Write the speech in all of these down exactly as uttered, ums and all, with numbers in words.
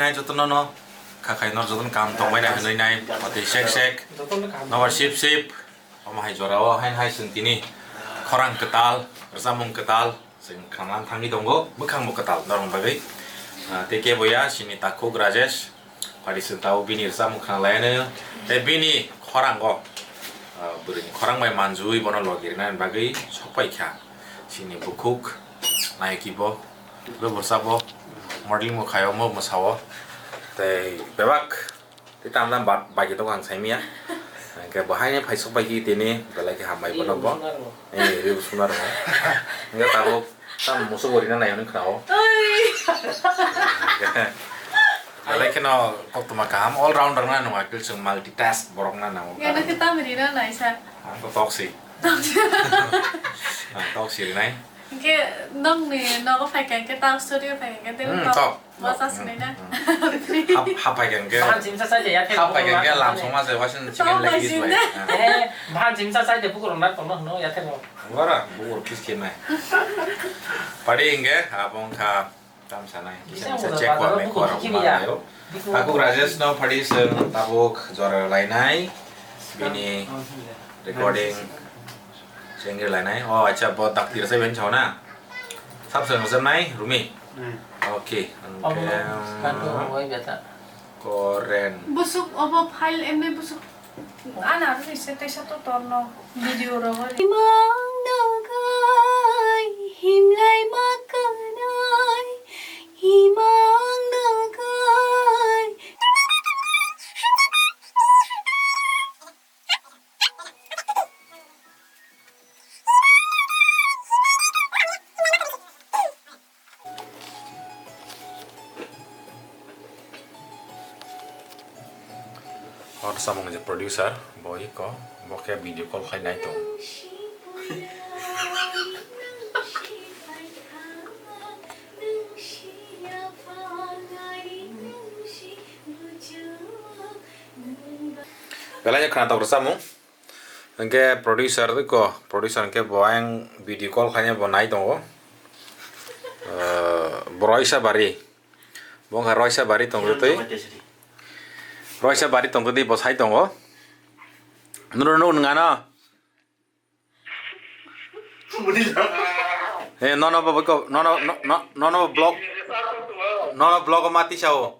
Jotono no khakhai nor jotono kam tongbai na hinwi nai, pati sek sek, nobar sip sip, omo hai jora o hain hai chwng tini khorang kwtal, rwchapmung kwtal, chwng khanglang thangwi tongo, bwkhang bo kwtal norok bagwi. Ah, tei kebo ya, chini takhuk Rajesh, pati chwng tao bini rwchapmung khanglaiano, tei bini khorango, ah, bwrwini khorang bai manjui bono logi rwna bagwi sokpai kha, chini bukhuk, nayaki bo. Bwsabo modeling bo khaio, mo mwsao. Tei bebak tei tam tam ba-, bagi tongo ang saimanya. Hingke bo haino phaisok bai tini belai khe hambai bono bo. Ribus suna rwngo. Eh, ribus suna rwngo. Hingke tabuk tam musuk bo rina nai hwnwi khnao. Belai kheno koktwma kaham, all rounder wngna nung akil chwng multitask borok wngna nango. Gana khe tam rina naisa. Ang to toksi. Ang toksi rinai. Hingke nokni nogo phaikha hingke tang studio phaikha hingke tei Hmm, tok. Tok. Masa Hmm, sinai na. Hmm. Hap, hap phaikha hingke. Bahan simsa sai de ya, Hap phaikha hingke lam songma se wasin chicken leg piece bai. Tong bai sinai. Ah. Eh, bahan simsa sai de bukur rok na tong no hno ya thebo. Wara, bukur kiss khe nai. Padi hingke, abong kha tam sanai. Bisa Kisa mo check bazar wa o me bukur kwa rok kiki ma ya. Layo. Bukur Aku Rajesh no padi seng tabuk jora lainai. Bini recording. Sengri lainai. Oh, acha, bo dakti rasa ben chao na. Sab seng rasa nai, Rumi. Hmm. Okay. Oke. Oke. Koren. Busuk obo file M B busuk. Ana rumi se tesa to torno video rogo. Himang nagai, himlai makanai, himang nagai. Hor samung je producer, boi ko, bo khe video call khai nai tong. Belai khna tok samung. Hingke producer ko, producer hingke bo ayang video call khaina bo nai tongo. Eh, bo Roisa Bari. Bo wngkha Roisa Bari tongtwi. Roisa Bari tongtwi bo sai tongo. Nuro nuk nungano. Eh, nono bo ko, nono, no, no, nono blog, nono blog mati sao.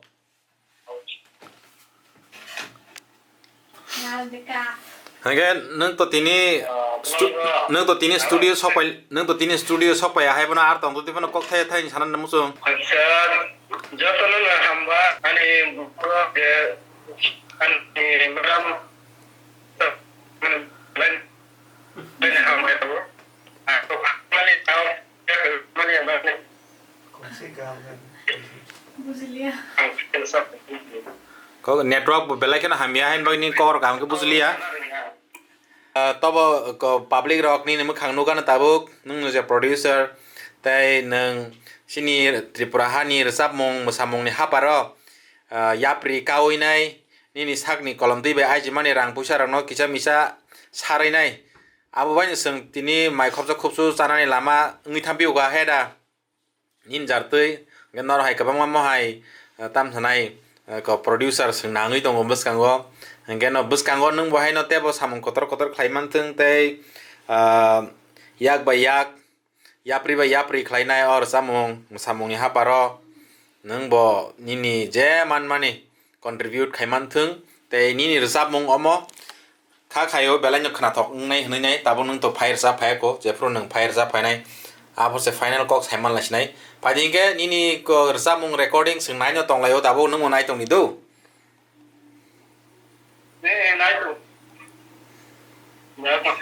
Hingke nwng to tini stu-, nwng to tini studio sokpai, nwng to tini studio sokpai ahai bono ar tong to tibano kok thai thai sana muchung. Acha, jotono no hamba ani bukro je ani ram ani hambai to. Ako hambai to. Mani hambai. Bujilia. Kok network bo belai kheno hamya, hain bagwi ni kokor kaham khe bujilia. Ah, tobo ko public rok nini mwkhang nukano tabuk, nwng je producer, tei nwng chini Tripura hani rwchapmung mwsamungni haparo, ah, yapri kaui nai, nini sakni kolom twi bai aijimani rang puisa rokno kisa misa sarwi nai. Abo bai chwng tini mai khopsa khopsu chanani lama wngwi thampio kha he da. Nini jartwi, hwnkhe norok hai kwbangma mohai, eh, tam sanai, eh, ko producer swng nangwi tongo bwskango. Hwnkhe no bwskango nwng bo haino teibo samung kotor kotor khlai manthwng tei, ah, yak bai yak, yapri bai yapri khlainai o rwchapmung, mwsamungni haparo nwng bo nini je manmani contribute khai manthwng tei nini rwchapmung omo. Kha khaio belai no khnathok wngnai hwnwi nai, tabuk nwng to phai rwchap phai kho, jephru nwng phai rwchap phainai, aphuru se final kok saiman lai sinai. Phaidi hinkhe nini ko rwchapmung recording swng nai no tonglaio, tabuk nwng bo nai tongni do? Eh, eh, nai tong. Nai tong.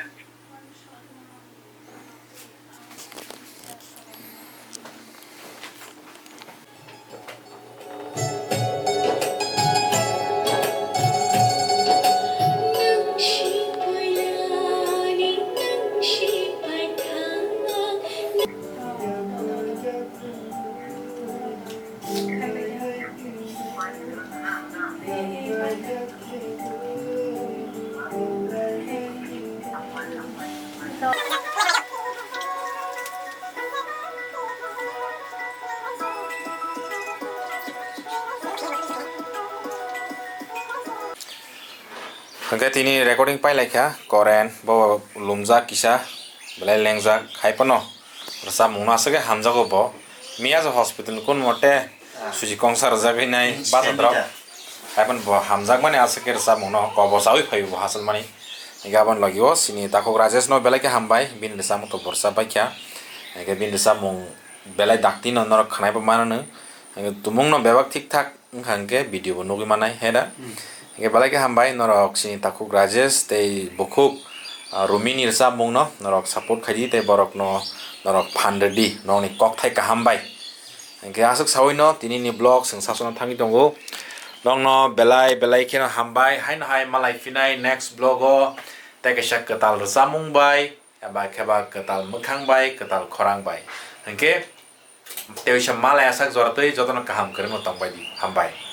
Hwnkhe tini recording pailaikha, Koren bo lumjak kisa, belai lengjak, hai phano rwchapmungno aswk khe hamjago bo. Miya je hospital ni kun mote suji kongsa rwjagwi nai bachadrok. Hai phano bo hamjakmani aswk khe rwchapmungno kobo chaui phaibo bo hachal mani. Hwnkhe aboni logio chini takhuk Rajesh no belai khe hambai, bini rwchapmung to bo rwchap baikha. Hwnkhe bini rwchapmung belai dakti no norok khwnai bo mano. Hwnkhe tumung no bebak thik thak wngkha hwnkhe video bo nugwi manai, he da? Hmm. Hwnkhe belai khe hambai norok chini takhuk Rajesh tei bukhuk, ah, Rumi ni rwchapmung no norok support khaidi tei borok no norok phan rwdi, norokni kokthai kaham bai. Hwnkhe aswk saui no tini ni vlog chwng sasano thangwi tongo. Nokno belai belai kheno hambai, haino hai malai phinai next vlog o tei kaisa kwtal rwchapmung bai, eba khe ba kwtal mwkhang bai, kwtal khorang bai. Hwnkhe tei waisa malai asak jora twi jotono kaham kwrwngno tongbai di. Hambai.